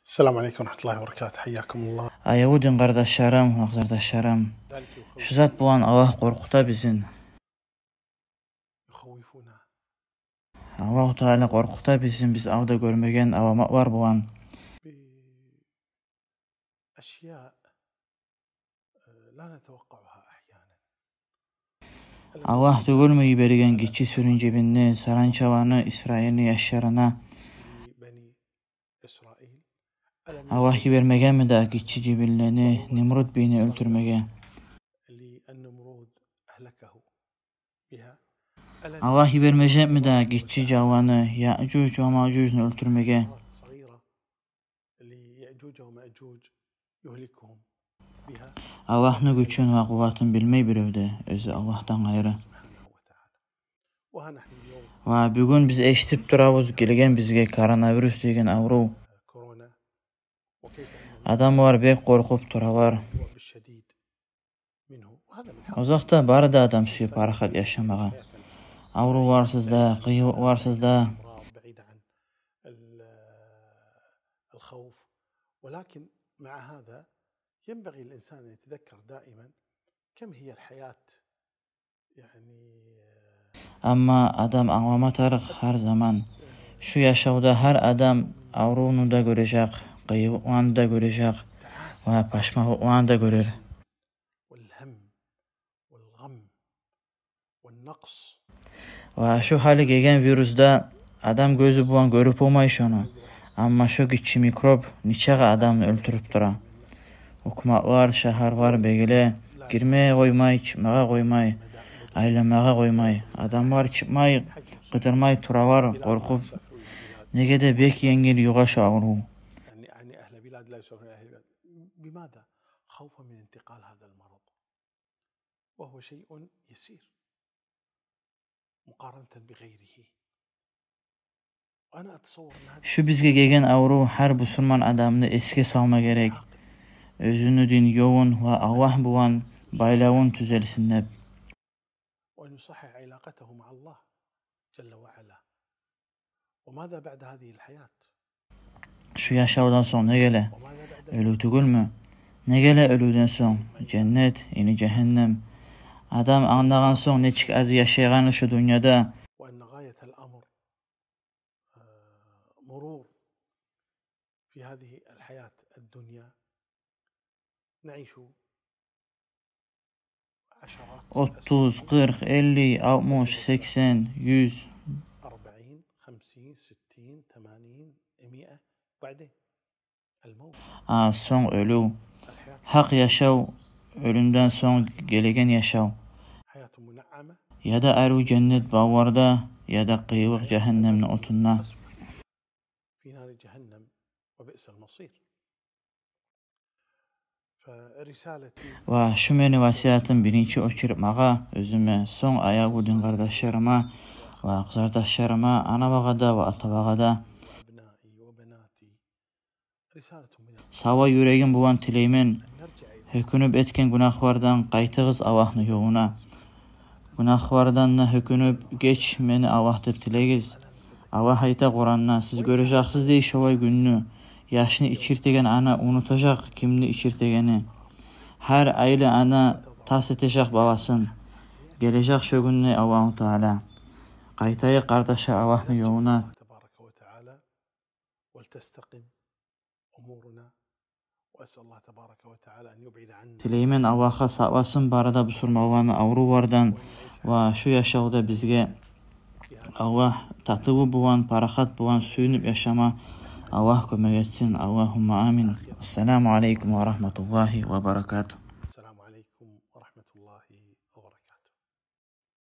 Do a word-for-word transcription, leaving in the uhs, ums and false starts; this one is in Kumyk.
السلام عليكم ورحمة الله وبركاته. حياكم الله. Аявлу дин къардашларым ва къызардашларым. Шу зат булан Аллагь къоркъута бизин. يخوفنا. Аллагьу Таала къоркъута бизин, биз алда гёрмеген аламатлар булан. بأشياء لا نتوقعها أحيانا. Аллагь тюгюлмю йиберген гиччи сюрюнжибинни, саранчаланы Исраилни яшларына? لبني إسرائيل. ألم Аллагь йибермегенми дагъы гиччи жибинлени Нимрут бийни оьлтюрмеге? للنمرود أهلكه بها. ألم Аллагь йибермежекми дагъы гиччи жавланы, Яъжуж ва Маъжужну оьлтюрмеге? صغيرة ليأجوج ومأجوج يهلكهم بها. Аллагьны гючюн ва къуватын билмей бирев де, оьзю Аллагьдан къайры. سبحانه وتعالى. وها نحن اليوم Ва бюгюн биз эшитип турабыз, гелген бизге коронавирус деген аврув. كورونا. وكيف أن Адамлар бек къоркъуп туралар. هو بالشديد منه. وهذا من حق Озокъда, бары да адам сюе парахат яшамагъа. حياتنا. Аврувларсыз да, къыйынлыкъларсыз да. أمراض بعيدة عن ال-، الخوف. ولكن مع هذا ينبغي للإنسان أن يتذكر دائما كم هي الحياة. يعني Амма адам англама тарыкъ гьар заман: шу яшавда гьар адам аврувну да гёрежек, къыйынлыкъланы да гёрежек ва пашманлыкъланы да гёрер. والهم والغم والنقص. Ва шу гьали гелген вирусда адам гёзю булан гёрюп болмай шону. Амма шо гиччи микроб нечакъы адамны оьлтюрюп тура. Гьукуматлар, шагьарлар бегиле, гирмеге къоймай, чыкъмагъа къоймай, айланмагъа къоймай. Адамлар чыкъмай, къыдырмай туралар къоркъуп. Неге де бек енгил югъа шо аврув. يعني، يعني أهل بلاد لا يسافرون إلى أهل بلاد. بماذا؟ خوفا من انتقال هذا المرض. وهو شيء يسير مقارنة بغيره. وأنا أتصور أن هذا Шу бизге гелген аврув гьар бусурман адамны эсге салма герек. Оьзюню дин ёлун ва Аллагь булан байлавун тюзелсин деп. وأن يصحح علاقته مع الله جل وعلا. وماذا بعد هذه الحياة؟ Шу яшавдан сонг не геле? وماذا بعد Оьлюв тюгюлмю? Не геле оьлювден сонг? Женнет, яни жагьаннам. Адам англагъан сонг нечик аз яшайгъаны шу дюньяда. وأن غاية الأمر، آه، مرور في هذه الحياة الدنيا. نعيش عشرات Отуз, къыркъ, элли, алтмыш, сексен, юз. أربعين، خمسين، ستين، ثمانين، مائة، وبعدين الموت. А сонг оьлюв. الحياة Гьакъ яшав, оьлюмден сонг гелеген яшав. حياة منعمة. Яда арив женнет бавларда, яда къыйынлыкъ жагьаннамны отунда. في نار جهنم وبئس المصير. فرسالتي Ва шу мени васиятым биринчи очередь магъа оьзюме, сонг аявлу дин къардашларыма ва къызардашларыма, анавагъа да ва атавагъа да. وأبنائي وبناتي. رسالة من الله. Сава юрегим булан тилеймен: гьёкюнюп этген гюнагьлардан къайтыгъыз Аллагьны ёлуна. Гюнагьлардан да гьёкюнюп, геч мени, Аллагь, деп тилегиз. Аллагь айта Къуранда: сиз гёрежексиз дей шолай гюнню, яшны ичиртеген ана унутажакъ кимни ичиртегенни. Гьар айлы ана тас этежек баласын. Гележек шо гюн дей Аллагьу Таала. Къайтайыкъ, къардашлар, Аллагьны ёлуна. تبارك وتعالى ولتستقم أمورنا. وأسأل الله تبارك وتعالى أن يبعد عنا Тилеймен Аллагьгъа сакъласын бары да бусурманланы аврувлардан ва шу яшавда бизге Аллагь татыву булан, парахат булан сююнюп яшама Аллагь кёмек этсин. اللهم آمين. السلام عليكم ورحمة الله وبركاته.